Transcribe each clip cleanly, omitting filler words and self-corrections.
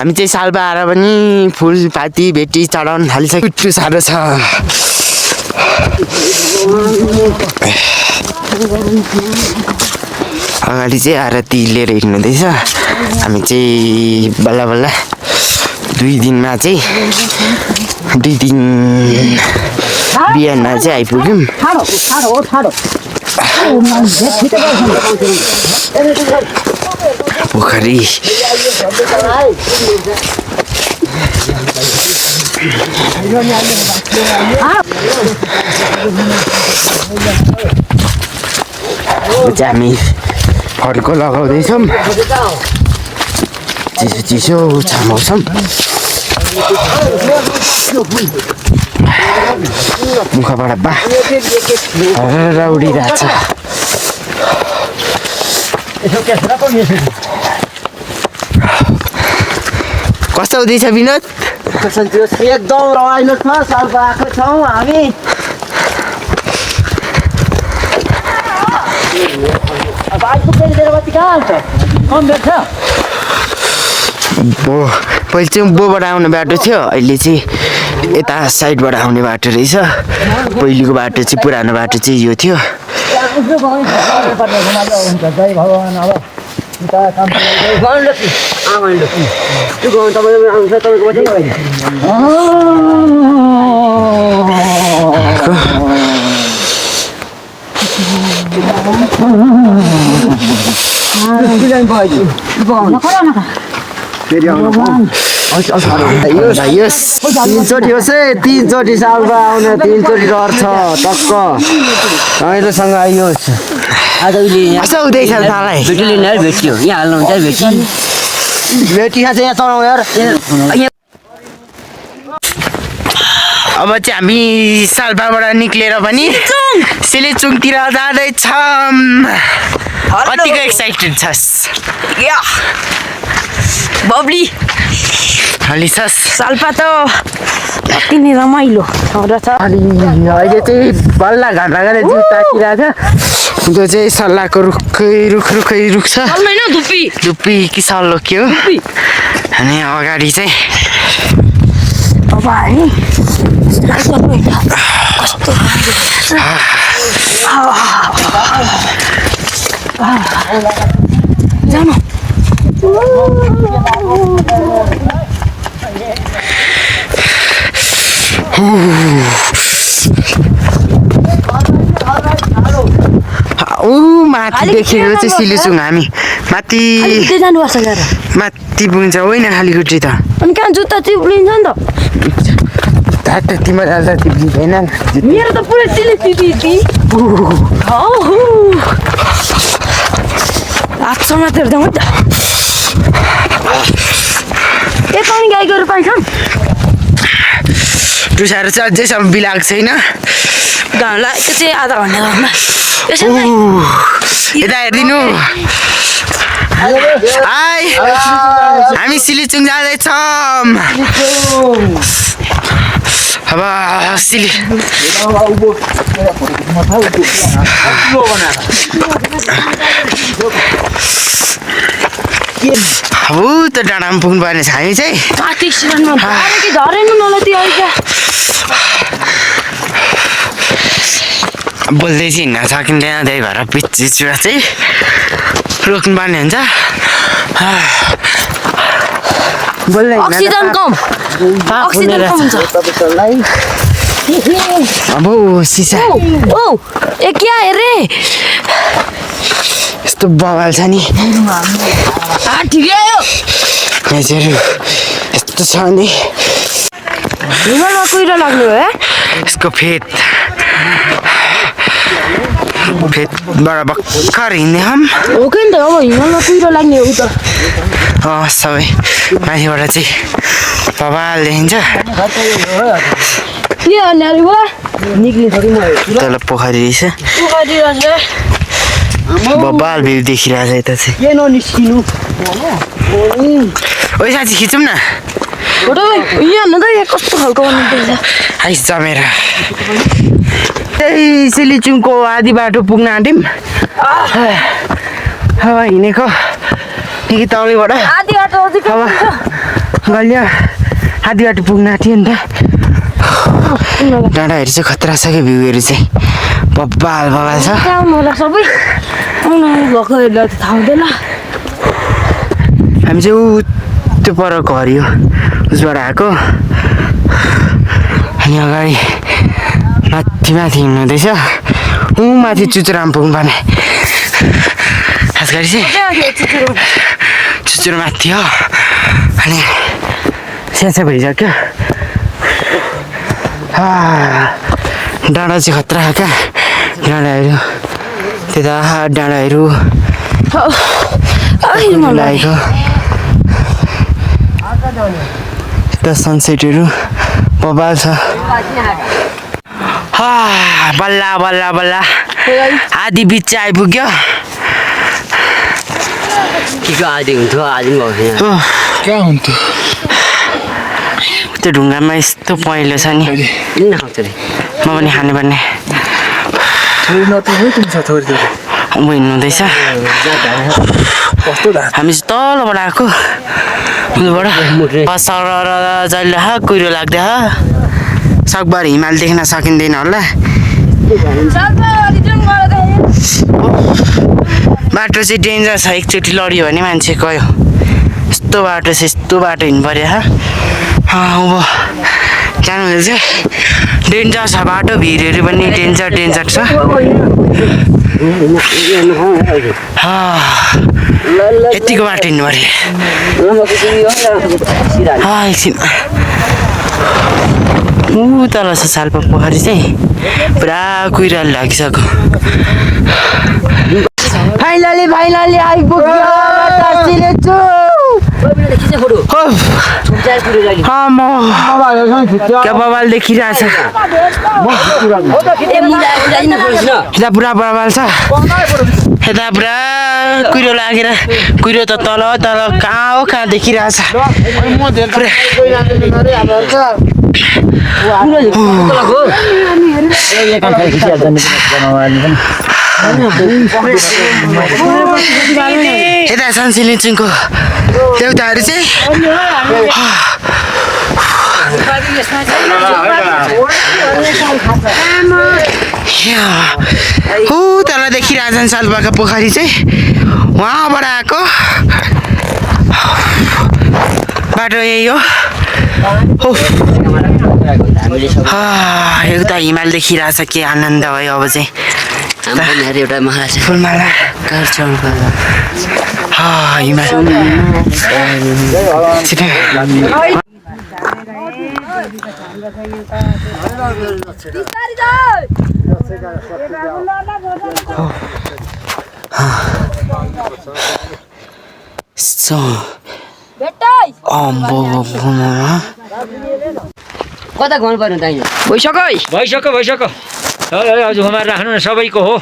हामी चाहिँ सालबा आएर पनि फुलपाती भेटी चढाउन थालिसक्यो टु साह्रो छ अगाडि चाहिँ आरती लिएर हिँड्नुहुँदैछ हामी चाहिँ बल्ल बल्ल 2 दिनमा चाहिँ 2 दिन बिहान चाहिँ आइपुग्यौँ पोखरी हामी फड्को लगाउँदैछौँ चिसो चिसो छ मौसम मुखबाट बाह्र उडिरहेछ कस्तो हुँदैछ विनोद एकदम रमाइलो छ सालबा आएको छौँ हामी पहिले चाहिँ बोबाट आउने बाटो थियो अहिले चाहिँ यता साइडबाट आउने बाटो रहेछ पहिलेको बाटो चाहिँ पुरानो बाटो चाहिँ यो थियो तीनचोटि होस् है 3 चोटि सालबा आउने 3 चोटि डर छ टक्क रमाइलोसँग आइयोस् आज कस्तो हुँदैछ तालाई भेटी भेटियो यहाँ हाल्नुहुन्छ भेटी भेटी चाहिँ यहाँ चढाउँ यार अब चाहिँ हामी सालबाबाट निक्लेर पनि सिलिचुङतिर जाँदैछौँ कतिको एक्साइटेड छस् बब्ली अलि छस् सालपा त अति नै रमाइलो छ अहिले चाहिँ बल्ल घाम लागेर जिउ ताकिरहेको छ त्यो चाहिँ सल्लाहको रुख छ धुप्पी कि सल्लो के हो अनि अगाडि चाहिँ अब हामी कस्तो जानु माथि देखेको चाहिँ सिलिचुङ हामी माथि पुग्छ होइन खाली खुट्टी त अनि कहाँ जुत्ता चिप्लिन्छ नि त तिम्रो हाल्दा चिप्लिँदैन मेरो त पुरै हातसम्म तिर्दा हुन्छ यता पनि गाई गोरु पाइन्छन् टुसाहरू चाहिँ अझैसम्म बिलाएको छैन घाम लागेको चाहिँ आधा घन्टा यता हेरिदिनु हाई हामी सिलिचुङ जाँदैछौँ अब त डाँडामा पुग्नु पर्ने छ हामी चाहिँ बोल्दै चाहिँ हिँड्न सकिँदैन त्यही भएर पिचमा चाहिँ रोक्नु पर्ने हुन्छ अक्सिजन कम अक्सिजन कम हुन्छ अब सिसा ए क्या हेरे यस्तो बवाल छ नि ठिकै आयो यस्तो छ नि हिमालमा कुहिरो लाग्नु हो यसको फेदबाट भर्खर हिँड्ने हम हो कि नि त अब हिमालमा कुहिरो लाग्ने हो त सबै माथिबाट चाहिँ बवाल देखिन्छ के अन्याली हो तल पोखरी रहेछ बवाल भ्यू देखिरहेछ यता चाहिँ के ननिस्किनु ओइ साथी खिचौँ न यहाँ त कस्तो खालको बनाउँदैछ आइस जमेर त्यही सिलिचुङको आधी बाटो पुग्न आँट्यौँ अब हिँडेको कि तलैबाट आधी बाटो गल्यो आधी बाटो पुग्न आँट्यो नि त डाँडाहरू चाहिँ खतरा छ क्या भ्यूहरू चाहिँ बब्बाल बब्बाल छ आउनु होला सबै आउनु भएकोहरूलाई त थाहा हुँदैन हामी चाहिँ ऊ त्यो पर घर हो उसबाट आएको अनि अगाडि माथि माथि हिँड्नुहुँदैछ ऊ माथि चुचुराम पुग्नुपर्ने खास गरी चाहिँ चुचुरो माथि हो अनि स्यासा भइसक्यो डाँडा चाहिँ खतरा क्या डाँडाहरू त्यता डाँडाहरू लागेको त्यता सनसेटहरू बबाल छ बल्ल बल्ल बल्ल आधी बिच आइपुग्यो के आधी हुन्थ्यो आधी पनि भएको कहाँ हुन्थ्यो त्यो ढुङ्गामा यस्तो पहेँलो छ नि किन नखाउँछ रे म पनि खानुपर्ने थोरै नथोरै पनि छ थोरै थोरै ऊ हिँड्नुहुँदैछ कस्तो ढाँट हामी चाहिँ तलबाट आएको उनीबाट सर जहिले कुहिरो लाग्दै सकभर हिमाल देख्न सकिँदैन होला बाटो चाहिँ डेन्जर छ एकचोटि लड्यो भने मान्छे गयो यस्तो बाटो छ यस्तो बाटो हिँड्नु पऱ्यो उँभो जानुहुँदैछ डेन्जर छ बाटो भिरहरू पनि डेन्जर डेन्जर छ यतिको बाटो हिँड्नु पऱ्यो एकछिन ऊ तल छ साल्पा पोखरी चाहिँ पुरा कुहिराले लागिसक्यो फाइनली आइपुग्यो क्या बबाल देखिरहेछ यता पुरा बबाल छ यता पुरा कुहिरो लागेर कुहिरो त तल तल कहाँ हो कहाँ देखिरहेछ यता सनसिलिचिङको देउताहरू चाहिँ तल देखिरहेछन् सालपाका पोखरी चाहिँ उहाँबाट आएको बाटो यही हो एउटा हिमाल देखिरहेछ के आनन्द भयो अब चाहिँ एउटा महाराज फुलमाला हिमाल कता गर्नु पर्यो दाइ भइसक्यो हजुर उहाँहरू राख्नु न सबैको हो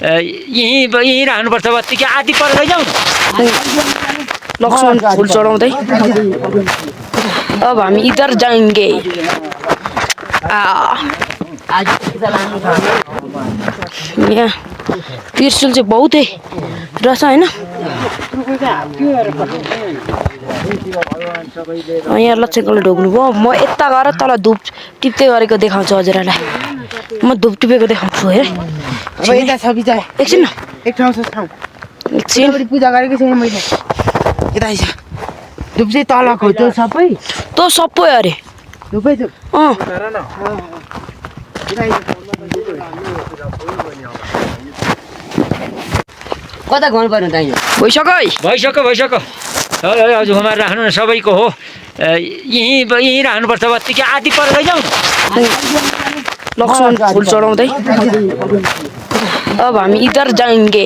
यहीँ राख्नुपर्छ बत्तिकै आदि पर लैजाउँ लक्ष्मण फुल चढाउँदै अब हामी इधर जाएंगे यहाँ त्रिशुल चाहिँ बहुतै रहेछ होइन यहाँ लक्ष्मीले ढोग्नु भयो म यता गएर तल धुप टिप्दै गरेको देखाउँछु हजुरहरूलाई म धुप टिपेको देखाउँछु है एकछिन एक ठाउँ छ ठाउँ एकछिन पूजा गरेको छैन मैले यता आइज धुप चाहिँ तलको त्यो सबै तँ सबै अरे धुपै धुप कता गर्नु पर्यो दाइ भइसक्यो हजुर उहाँहरू राख्नु न सबैको हो यहीँ राख्नुपर्छ बत्तिकै आदि पर लैजाउँ लक्ष्मण फुल चढाउँदै अब हामी इधर जाएंगे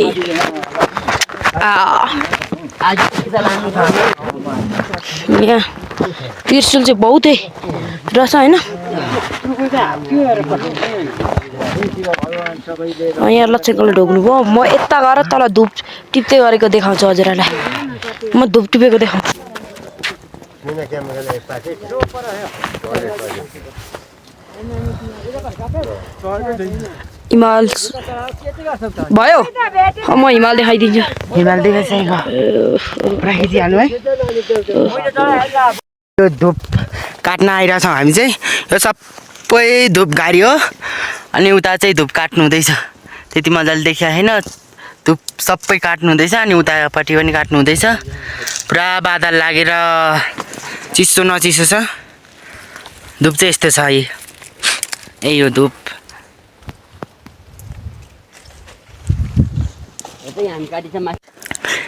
यहाँ त्रिशुल चाहिँ बहुतै रहेछ होइन यहाँ लक्ष्मीले ढोग्नु भयो म यता गएर तल धुप टिप्दै गरेको देखाउँछु हजुरहरूलाई म धुप टिपेको देखाउँछु हिमाल भयो म हिमाल देखाइदिन्छु हिमाल देखाइसकेको राखिदिइहाल्नु है यो धुप काट्न आइरहेछौँ हामी चाहिँ। यो सबै धुप गाडी हो अनि उता चाहिँ धुप काट्नु हुँदैछ। त्यति मजाले देखिया छैन, धुप सबै काट्नु हुँदैछ अनि उतापट्टि पनि काट्नु हुँदैछ। पुरा बादल लागेर चिसो नचिसो छ। धुप चाहिँ यस्तो छ। यही हो धुप।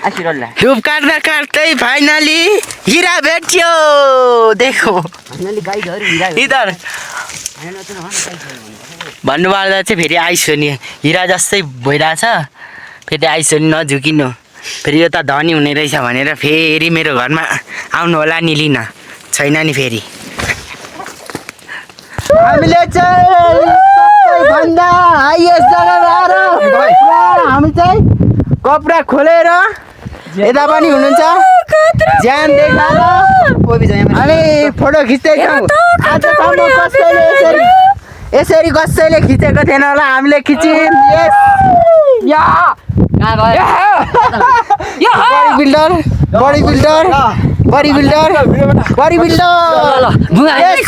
धुप काट्दा काट्दै फाइनली हिरा भेट्यो। देखो इधर भन्नुपर्दा चाहिँ फेरि आइस हो नि, हिरा जस्तै भइरहेछ। फेरि आइस हो नि, नझुकिनु। फेरि यो त धनी हुने रहेछ भनेर फेरि मेरो घरमा आउनु होला नि, लिन छैन नि फेरि। हामीले चाहिँ सबैभन्दा हाइएस्ट जग्गामा आएर हामी चाहिँ कपडा खोलेर यता पनि हुनुहुन्छ, ज्यान देखाएर अनि फोटो खिच्दैछौँ। आजसम्म कसैले यसरी कसैले खिचेको थिएन होला, हामीले खिच्यौँ। बडी बिल्डर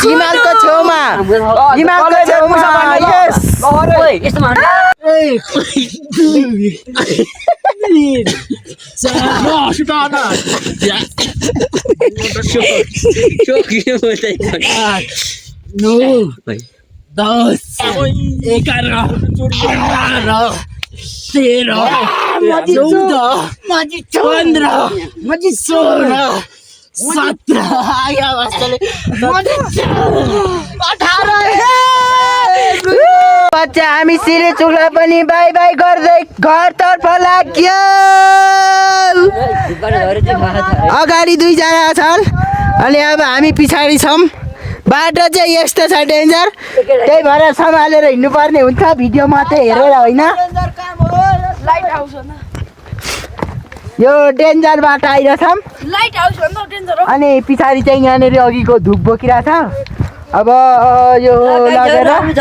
हिमालको छेउमा बच्चा हामी सिरिचुकलाई पनि बाई बाई गर्दै घरतर्फ लाग्यो। अगाडि 2 जना छन् अनि अब हामी पछाडि छौँ। बाटो चाहिँ यस्तो छ डेन्जर, त्यही भएर सम्हालेर हिँड्नुपर्ने हुन्छ, भिडियो मात्रै हेरेर होइन। यो डेन्जर बाटो आइरहेछौँ अनि पछाडि चाहिँ यहाँनिर अघिको धुप बोकिरहेछ। अब यो लगेर अनि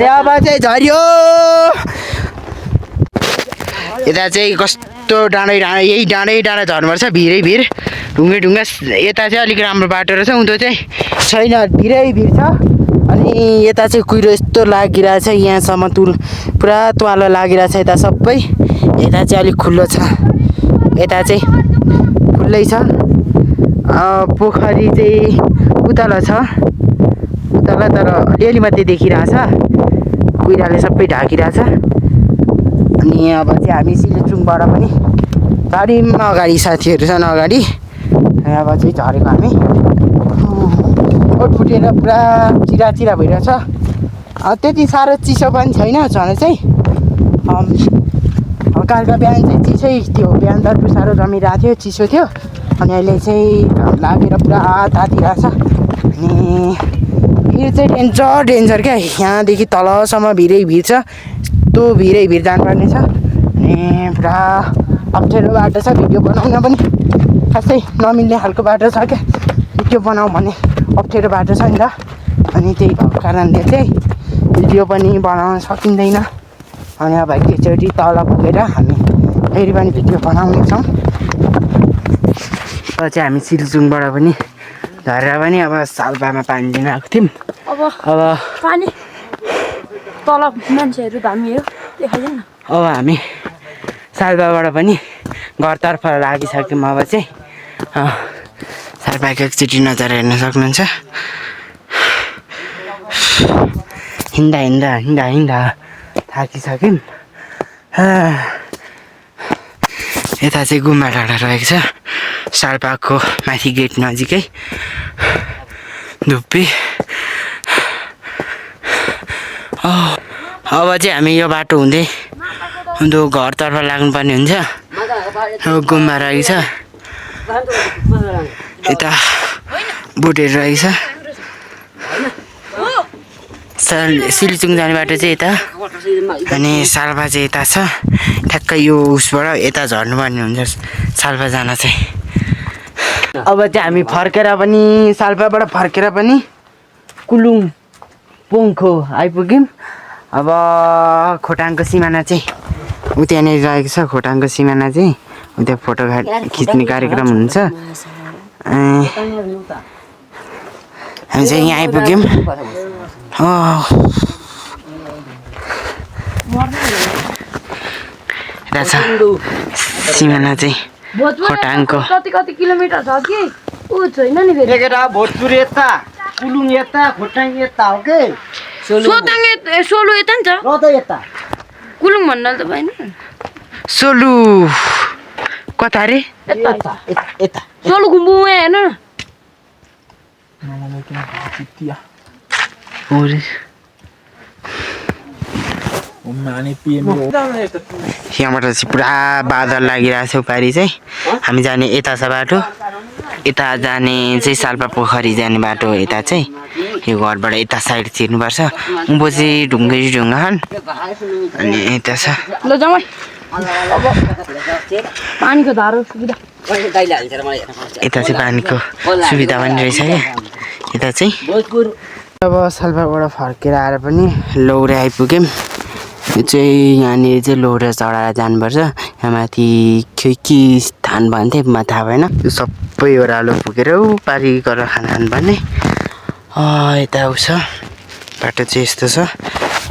अब चाहिँ झऱ्यो। यता चाहिँ कस्तो डाँडै यही डाँडै झर्नुपर्छ, भिर ढुङ्गा। यता चाहिँ अलिक राम्रो बाटो रहेछ, उँधो चाहिँ छैन, भिरै भिर छ। अनि यता चाहिँ कुहिरो यस्तो लागिरहेछ, यहाँसम्म पुरा तुवालो लागिरहेछ यता सबै। यता चाहिँ अलिक खुल्लो छ, यता चाहिँ खुल्लै छ। पोखरी चाहिँ उतल छ, उतल तर अलिअलि मात्रै देखिरहेछ, कुहिराले सबै ढाकिरहेछ। अनि अब चाहिँ हामी सिलिचुङबाट पनि गाडीमा अगाडि साथीहरू छन् अगाडि। अब चाहिँ झरेको हामी ओठ फुटेर पुरा चिरा भइरहेछ। त्यति साह्रो चिसो पनि छैन झन् चाहिँ। हल्का बिहान चाहिँ चिसै थियो, बिहान त साह्रो जमिरहेको थियो, चिसो थियो। अनि अहिले चाहिँ घाम लागेर पुरा तातिरहेछ। अनि भिड चाहिँ डेन्जर क्या, यहाँदेखि तलसम्म भिरै भिड छ, यस्तो भिरै भिड जानुपर्ने छ। अनि पुरा अप्ठ्यारो बाटो छ, भिडियो बनाउन पनि खासै नमिल्ने खालको बाटो छ क्या। भिडियो बनाऊ भने अप्ठ्यारो बाटो छ नि त, अनि त्यही भएको कारणले चाहिँ भिडियो पनि बनाउन सकिँदैन। अनि अब एकचोटि तल पुगेर हामी फेरि पनि भिडियो बनाउनेछौँ। अब चाहिँ हामी सिलिचुङबाट पनि झरेर पनि अब सालपामा पानी लिन आएको थियौँ। अब पानी तल मान्छेहरू धामीहरू देखाइदैन। अब हामी सालपाबाट पनि घरतर्फ लागिसक्यौँ। अब चाहिँ सालपाको एकचोटि नजारा हेर्न सक्नुहुन्छ। हिँड्दा थाकिसक्यौँ। यता चाहिँ गुम्बा डाँडा रहेको छ, सालपाको माथि गेट नजिकै धुप्पी। अब चाहिँ हामी यो बाटो हुँदै घरतर्फ लाग्नुपर्ने हुन्छ। अब गुम्बा रहेको छ, यता बोटेर रहेछ। सिलिचुङ जाने बाटो चाहिँ यता अनि सालपा चाहिँ यता छ। ठ्याक्कै यो उसबाट यता झर्नुपर्ने हुन्छ सालपा जान चाहिँ। अब चाहिँ हामी फर्केर पनि सालपाबाट फर्केर पनि कुलुङ पोङखो आइपुग्यौँ। अब खोटाङको सिमाना चाहिँ उता नै रहेको छ। खोटाङको सिमाना चाहिँ त्यहाँ फोटो खिच्ने कार्यक्रम हुन्छ हामी चाहिँ यहाँ आइपुग्यौँ यता छ सिमाना चाहिँ खोटाङको कति किलोमिटर छ कि ऊ छैन नि फेरि केटा भोजपुर यता कुलुङ यता खोटाङ यता हो के सोलु यता नि छ र त यता कुलुङ भन्नाले त भएन सोलु कता अरे यता सोलु घुम्बु हेर्न यहाँबाट चाहिँ पुरा बादल लागिरहेको छ पारि चाहिँ हामी जाने यता छ बाटो यता जाने चाहिँ साल्पा पोखरी जाने बाटो यता चाहिँ यो घरबाट यता साइड छिर्नुपर्छ उँभो चाहिँ ढुङ्गा छन् अनि यता छ ल जाउँ पानीको धारो सुविधा यता चाहिँ पानीको सुविधा पनि रहेछ क्या यता चाहिँ अब साल्पाबाट फर्केर आएर पनि लौरे आइपुग्यौँ यो चाहिँ यहाँनिर चाहिँ लौरे चढाएर जानुपर्छ यहाँ माथि के स्थान भन्थे मलाई थाहा भएन यो सबै ओह्रालो पुगेर पारि गरेर खान भन्ने यता उस बाटो चाहिँ यस्तो छ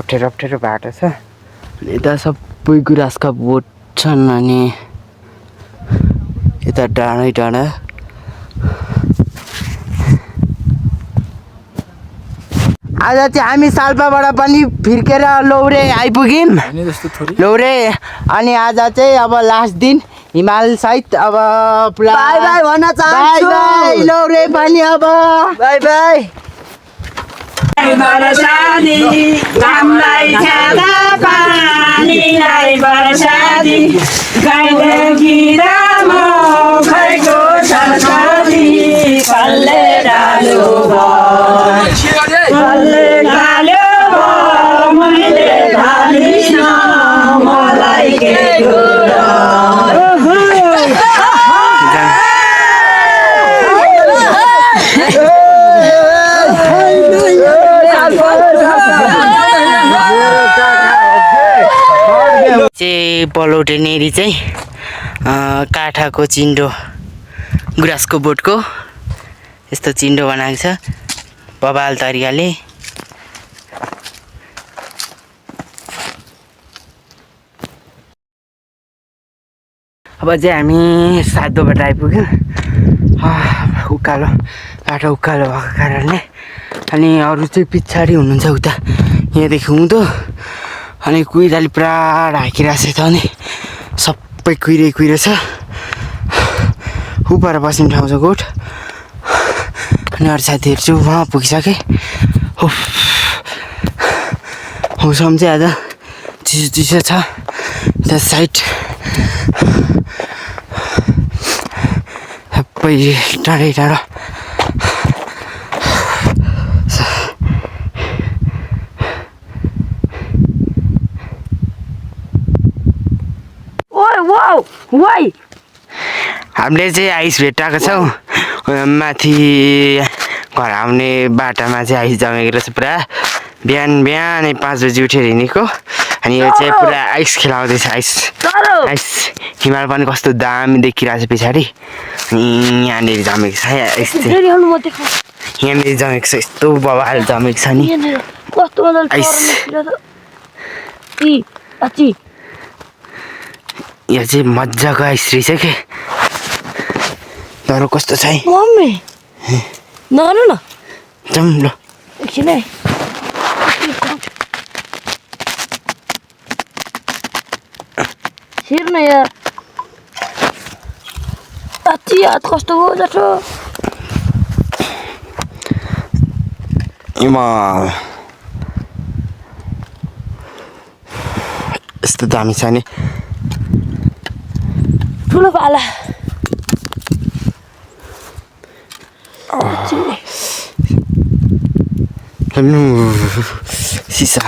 अप्ठ्यारो बाटो छ अनि यता सबै गुराँसका बोट छन् अनि यता डाँडा आज चाहिँ हामी साल्पाबाट पनि फिर्केर लौरे आइपुग्यौँ लौरे अनि आज चाहिँ अब लास्ट दिन हिमाल सहित अब बाई बाई भन्न चाहन्छु बाई लौरे पनि अब बाई बाई बरसाती घामलाई छादा पानीलाई बरसाती गाईले गिरामो खैको छर्कती कसले डाल्यो कसले डाल्यो मैले ढालिन मलाई के चाहिँ पलौटे नेरी चाहिँ काठाको चिन्डो गुराँसको बोटको यस्तो चिन्डो बनाएको छ बबाल तरिकाले अब चाहिँ हामी साधोबाट आइपुग्यौँ उकालो बाटो उकालो भएको कारणले अनि अरू चाहिँ पछाडि हुनुहुन्छ उता यहाँदेखि हुँदो अनि कुहिराले पुरा ढाकिरहेको छ त अनि सबै कुहिरो छ उपर बस्ने ठाउँ छ गोठ अनि अरू साथीहरू चाहिँ उहाँ पुगिसके मौसम चाहिँ आज चिसो छ त्यहाँ साइड सबै टाढा हामीले चाहिँ आइस भेटाएको छौँ माथि घर आउने बाटामा चाहिँ आइस जमेको रहेछ पुरा बिहानै 5 बजी उठेर हिँडेको अनि यो चाहिँ पुरा आइस खेलाउँदैछ आइस हिमाल पनि कस्तो दामी देखिरहेको छ पछाडि अनि यहाँनिर जमेको छ आइस चाहिँ यहाँनिर जमेको छ यस्तो बवाल जमेको छ नि आइस यो चाहिँ मजाको आइस रहेछ के तर कस्तो छ है मम्मी नगर्नु न जाउँ ल एकछिन है छिर्न यार अति हात कस्तो हो जस्तो हिमाल यस्तो दामी छ नि ठुलो पाला सिसा